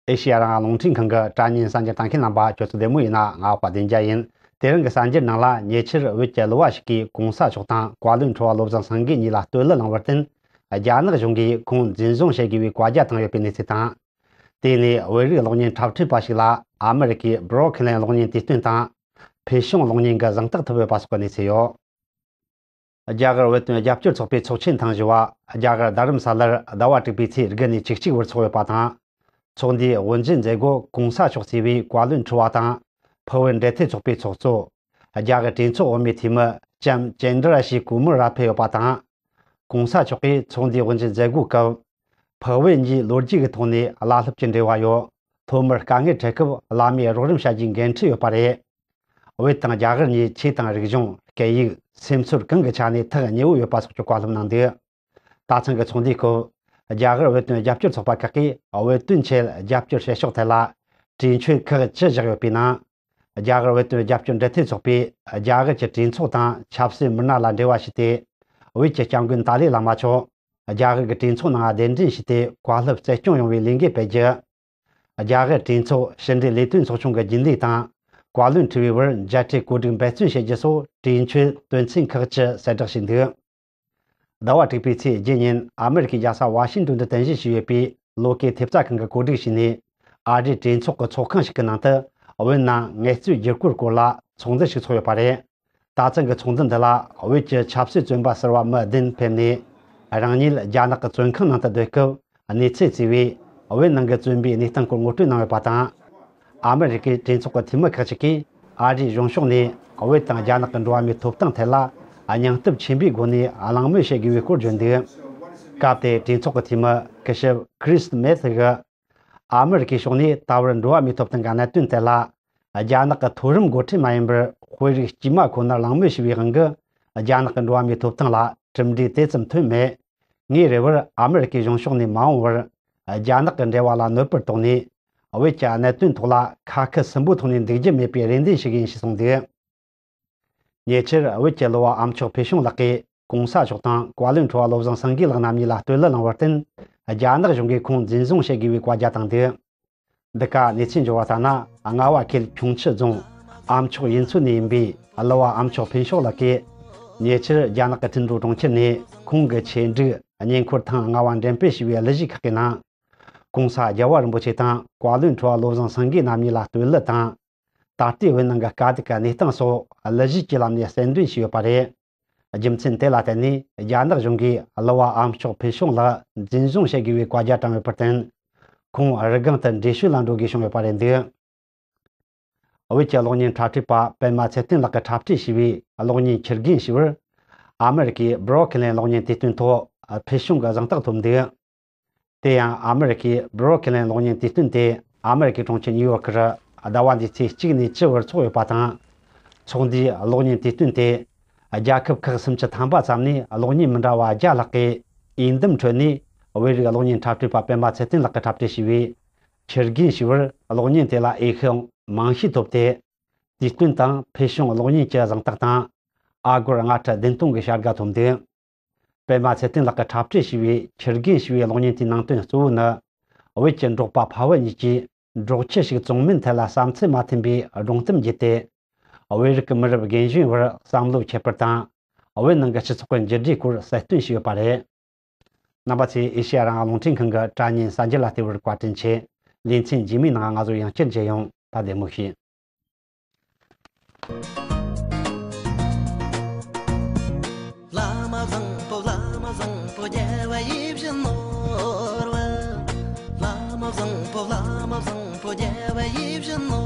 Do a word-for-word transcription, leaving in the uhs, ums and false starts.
ཨེ་ཤེ་ཡ་རང་དབང་རླུང་འཕྲིན་ཁང་གི་དྲ་བརྙན་གསར་འགྱུར་ལྟ་མཁན་རྣམ་པ་ཁྱོད་ཚོ་བདེ་མོ་ཡིན་ན། ང་པ་བདེ་འཇགས་ཡིན། དེ་རིང་གི་གསར་འགྱུར་ནང་ལ། ཉེ་ཆར་བོད་ཀྱི་གླུ་བ་ཞིག་གིས་གོང་ས་མཆོག་དང་བཀའ་བློན་ཁྲི་པ་བློ་བཟང་སེང་གེ་གཉིས་ལ་བསྟོད་གླུ་བླངས་པར་བརྟེན། རྒྱ་ནག་གཞུང་གིས་ཁོང་འཛིན་བཟུང་བྱེད་དགོས་པའི་བཀའ་རྒྱ་བཏང་ཡོད་པའི་གནས་ཚུལ་དང་། དེ་ནས་བོད་རིགས་གློག་བརྙན་འཁྲབ་ཁྲིད་པ་ཞིག་ལ་ཨ་མེ་རི་ཀའི་སྦྲོ་ཁི་ལན་གློག་བརྙན་དུས་སྟོན་དང་། ཕུལ་བྱུང་གློག་བརྙན་གྱི་གཟེངས་རྟགས་ཐོབ་ཡོད་པ་སོགས་ཀྱི་གནས་ཚུལ་ཡོད། རྒྱ་གར་བོད་དོན་རྒྱབ་སྐྱོར་ཚོགས་པའི་ཚོགས་ཆེན་ཐེངས་བཞི་བ་རྒྱ་གར་རྡ་རམ་ས་ལར་ཟླ་བ་དྲུག་པའི་ཚེས་དགུ་ནས་བཅུ་གཅིག་བར་འཚོགས་ཡོད་པ་དང་། ཚོགས་འདུའི་དབུ་འབྱེད་མཛད་སྒོར་གོང་ས་མཆོག་གཙོས་པའི་བཀའ་བློན་ཁྲི་པ་དང་། ཕུ་བོའི་འབྲེལ་མཐུད་ཚོགས་པའི་ཚོགས་གཙོ། རྒྱ་གར་གྲོས་ཚོགས་འོག་མའི་འཐུས་མི་ལྕམ་ཅན་དྲ་ཤི་ཀུ་མུར་ར་ཕེབས་ཡོད་པ་དང་། གོང་ས་མཆོག་གིས་ཚོགས་འདུའི་དབུ་འབྱེད་མཛད་སྒོའི་སྐབས། ཕུ་བོ་གཉིས་ལོ་རྒྱུས་ཀྱི་ཐོག་ནས་བླ་སློབ་ཀྱི་འབྲེལ་བ་ཡོད། སློབ་མར་དཀའ་ངལ་འཕྲད་སྐབས་བླ་མས་རོགས་རམ་བྱ་རྒྱུའི་འགན་འཁྲི་ཡོད་པ་རེད། བོད་དང་རྒྱ་གར་གཉིས་ཆོས་དང་རིག་གཞུང་། སྐད་ཡིག་སེམས་ཚོར་གང་གི་ཆ་ནས་ཐག་ཉེ་བོ་ཡོད་པ་སོགས་ཀྱི་བཀའ་སློབ་གནང་འདུག་ད་ཐེངས་ཀྱི་ཚོགས་འདུའི་སྐབས། རྒྱ་གར་བོད་དོན་རྒྱབ་སྐྱོར་ཚོགས་པ་ཁག་གིས་བོད་དོན་ཆེད་རྒྱབ་སྐྱོར་བྱེད་ཕྱོགས་ཐད་ལ་གྲོས་ཆོད་ཁག་བཅུ་བཞག་ཡོད་པའི་ནང་། རྒྱ་གར་བོད་དོན་རྒྱབ་སྐྱོར་འབྲེལ་མཐུད་ཚོགས་པས་རྒྱ་གར་གྱི་གྲོས་ཚོགས་དང་ཆབ་སྲིད་མི་སྣ་ལ་འབྲེལ་བ་བྱས་ཏེ། བོད་ཀྱི་སྐྱབས་མགོན་ཏཱ་ལའི་བླ་མ་མཆོག་རྒྱ་གར་གྱི་གྲོས་ཚོགས་ནང་གདན་འདྲེན་བྱས་ཏེ། བཀའ་སློབ་སྩལ་སྐྱོང་ཡོང་བའི་ལས་འགུལ་སྤེལ་རྒྱུ། རྒྱ་གར་གྲོས་ཚོགས་ཕྱི་འབྲེལ་ལས་དོན་ཚོགས་ཆུང་གི་རྒྱུན་ལས་དང་། བཀའ་བློན་ཁྲི་པའི་བར་མཇལ་འཕྲད་གོ་སྒྲིག་འབད་བརྩོན་བྱེད་རྒྱུ་སོགས་གྲོས་ཆོད་དོན་ཚན་ཁག་བཅུ་གསལ་བསྒྲགས་བྱས་འདུག་ཟླ་བ་དྲུག་པའི་ཚེས་བརྒྱད་ཉིན་ཨ་མེ་རི་ཀའི་རྒྱལ་ས་ཝ་ཤིང་ཏོན་དུ་རྟེན་གཞི་བྱས་ཡོད་པའི་བློ་འགེལ་ཐེབས་རྩ་ཁང་གིས་གོ་སྒྲིག་བྱས་ནས། ཨ་རིའི་གྲོས་ཚོགས་ཀྱི་ཚོགས་ཁང་ཞིག་གི་ནང་དུ། བོད་ནང་ངལ་རྩོལ་བསྒྱུར་བཀོད་སྐོར་ལ་ཚོགས་འདུ་ཞིག་ཚོགས་ཡོད་པ་རེད། ད་ཐེངས་ཀྱི་ཚོགས་འདུ་འདི་ལ། བོད་ཀྱི་ཆབ་སྲིད་བཙོན་པ་ཟུར་པ་མི་བདུན་ཕེབས་ནས། རང་ཉིད་རྒྱ་ནག་གི་བཙོན་ཁང་ནང་དུ་སྡོད་སྐབས་གནས་ཚུལ་བརྩིས་པའི་བོད་ནང་གི་བཙོན་པའི་གནས་སྟངས་སྐོར་ངོ་སྤྲོད་གནང་ཡོད་པ་དང་། ཨ་མེ་རི་ཀའི་གྲོས་ཚོགས་ཀྱི་འཐུས་མི་ཁག་ཅིག་གིས་ཨ་རིའི་གཞུང་ཕྱོགས་ནས་བོད་དང་རྒྱ་ནག་གི་འགྲོ་བ་མིའི་ཐོབ་ཐང་ཐད་ལ་སྙིང་སྟོབས་ཆེན་པོའི་སྒོ་ནས་གླེང་མོལ་བྱེད་དགོས་པའི་སྐོར་བརྗོད་འདུག་སྐབས་དེར་གྲོས་ཚོགས་ཀྱི་འཐུས་མི་སྐུ་ཞབས་ཁྲིས་མེ་ཐི་གིས། ཨ་མེ་རི་ཀའི་ཕྱོགས་ནས་ད་བར་འགྲོ་བ་མིའི་ཐོབ་ཐང་གི་གནད་དོན་ཐད་ལ། རྒྱ་ནག་གི་མཐོ་རིམ་འགོ་ཁྲིད་མ་ཡིན་པར་དཔོན་རིགས་དཀྱུས་མ་ཁོ་ནར་གླེང་མོལ་བྱས་པའི་དབང་གིས། རྒྱ་ནག་གི་འགྲོ་བ་མིའི་ཐོབ་ཐང་ལ་གྲུབ་འབྲས་དེ་ཙམ་ཐོན་མེད། ངའི་རེ་བར་ཨ་མེ་རི་ཀའི་གཞུང་ཕྱོགས་ནས་མ་འོངས་བར། རྒྱ་ནག་གི་འབྲེལ་བ་ལ་གནོད་པར་དོགས་ནས། བོད་ཀྱི་གནད་དོན་ཐོག་ལ་ཁ་ཁུ་སིམ་པོའི་ཐོག་ནས་འདུག་རྒྱུ་མེད་པའི་རེ་འདུན་ཞུ་གི་ཡིན་ཞེས་གསུངས་འདུག་ཉེ་ཆར་བོད་ཀྱི་གླུ་བ་ཨ་མཆོག་ཕུལ་བྱུང་ལགས་ཀྱིས་གོང་ས་མཆོག་དང་བཀའ་བློན་ཁྲི་པ་བློ་བཟང་སེང་གེ་ལགས་རྣམ་གཉིས་ལ་བསྟོད་གླུ་བླངས་པར་བརྟེན། རྒྱ་ནག་གཞུང་གིས་ཁོང་འཛིན་བཟུང་བྱེད་དགོས་པའི་བཀའ་རྒྱ་བཏང་འདུག་འདི་ག་གནས་ཚུལ་འབྱོར་བ་ལྟར་ན། རྔ་བ་ཁུལ་ཁྱུང་མཆུ་རྫོང་ཨ་མཆོག་ཡུལ་ཚོ་ནས་ཡིན་པའི་གླུ་བ་ཨ་མཆོག་ཕུན་ཤོག་ལགས་ཀྱིས། ཉེ་ཆར་རྒྱ་ནག་གི་ཁྲིན་ཏུའུ་གྲོང་ཁྱེར་ནས་ཁོང་གི་ཆེད་སྒྲིག་བརྙན་འཁོར་ཐེངས་ལྔ་བ་འགྲེམས་སྤེལ་བྱས་པའི་གླུ་གཞས་ཁག་གི་ནང་། གོང་ས་རྒྱལ་བ་རིན་པོ་ཆེ་དང་བཀའ་བློན་ཁྲི་པ་བློ་བཟང་སེང་གེ་རྣམ་གཉིས་ལ་བསྟོད་གླུ་དང་། ད་ལྟའི་བོད་ནང་གི་དཀའ་སྡུག་གི་གནས་སྟངས་སོགས་གླུ་གཞས་ཀྱི་ལམ་ནས་གསལ་འདོན་བྱས་ཡོད་པ་རེད། རྒྱུ་མཚན་དེ་ལ་བརྟེན་ནས་རྒྱ་ནག་གཞུང་གིས་གླུ་བ་ཨ་མཆོག་ཕུན་ཤོག་ལགས་འཛིན་བཟུང་བྱེད་དགོས་པའི་བཀའ་རྒྱ་བཀྲམ་ཡོད་པར་བརྟེན། ཁོང་རི་སྒང་དུ་འགྲེལ་བཤད་ལ་འགྲོ་དགོས་བྱུང་ཡོད་པ་རེད་འདུག་བོད་ཀྱི་གློག་བརྙན་འཁྲབ་ཁྲིད་པ་པད་མ་ཚེ་བརྟན་ལགས་ཀྱིས་འཁྲབ་ཁྲིད་བྱས་པའི་གློག་བརྙན་ཁྱི་རྒན་ཞེས་པར། ཨ་མེ་རི་ཀའི་སྦྲོ་ཁི་ལན་གློག་བརྙན་དུས་སྟོན་ཐོག་ཕུལ་བྱུང་གི་གཟེངས་རྟགས་ཐོབ་འདུག་དེ་ཡང་ཨ་མེ་རི་ཀའི་སྦྲོ་ཁི་ལན་གློག་བརྙན་དུས་སྟོན་དེ་ཨ་མེ་རི་ཀའི་གྲོང་ཁྱེར་ནིའུ་ཡོག་གིར་ཟླ་བ་འདིའི་ཚེས་གཅིག་ནས་བཅུ་བར་འཚོགས་ཡོད་པ་དང་། ཚོགས་འདུའི་གློག་བརྙན་དུས་སྟོན་དེ། རྒྱལ་ཁབ་ཁག་སུམ་ཅུ་ཐམ་པ་ཙམ་ནས་གློག་བརྙན་མི་འདྲ་བ་བརྒྱ་ལྷག་གིས་འོས་འདེམས་ཁྲོད་ནས། བོད་རིགས་གློག་བརྙན་འཁྲབ་ཁྲིད་པ་པད་མ་ཚེ་བརྟན་ལགས་ཀྱིས་འཁྲབ་ཁྲིད་བྱས་པའི་ཁྱི་རྒན་ཞེས་པར་གློག་བརྙན་དེ་ལ་འོས་ཤོག་མང་ཤོས་ཐོབ་སྟེ། དུས་སྟོན་དང་ཕུལ་བྱུང་གློག་བརྙན་གྱི་གཟེངས་རྟགས་དང་། ཨ་སྒོར་ལྔ་ཁྲི་བདུན་སྟོང་གི་བྱ་དགའ་ཐོབ་འདུག་པད་མ་ཚེ་བརྟན་ལགས་ཀྱིས་འཁྲབ་ཁྲིད་བྱས་པའི་ཁྱི་རྒན་ཞེས་པའི་གློག་བརྙན་དེའི་ནང་དོན་གཙོ་བོ་ནི། བོད་ཀྱི་འབྲོག་པ་ཕ་བུ་གཉིས་ཀྱིས་འབྲོག་ཁྱི་ཞིག་བཙོང་མིན་ཐད་ལ་བསམ་ཚུལ་མ་མཐུན་པའི་སྒྲུང་གཏམ་བརྒྱུད་དེ། བོད་རིགས་ཀྱི་མི་རབས་རྒན་གཞོན་བར་བསམ་བློ་ཁྱད་པར་དང་། བོད་ནང་གི་སྤྱི་ཚོགས་ཀྱི་འགྱུར་འགྲོས་སྐོར་གསལ་སྟོན་བྱས་ཡོད་པ་རེད། རྣམ་པ་ཚོས་ཨེ་ཤེ་ཡ་རང་དབང་རླུང་འཕྲིན་ཁང་གི་དྲ་བརྙན་གསར་འགྱུར་ལ་བལྟས་པར་བཀའ་དྲིན་ཆེ། ལེ་ཚན་རྗེས་མའི་ནང་ང་ཚོ་ཡང་བསྐྱར་མཇལ་ཡོང་། ད་བདེ་མོ་བྱོས། བླ་མ་བཟང་པོ། བླ་མ་བཟང་པོ། རྒྱལ་བ་ཡིད་བཞིན་ནོར་བུ། བླ་མ་བཟང་པོ། བླ་མ་བཟང་པོ། རྒྱལ་བ་ཡིད་བཞིན་ནོར་བུ།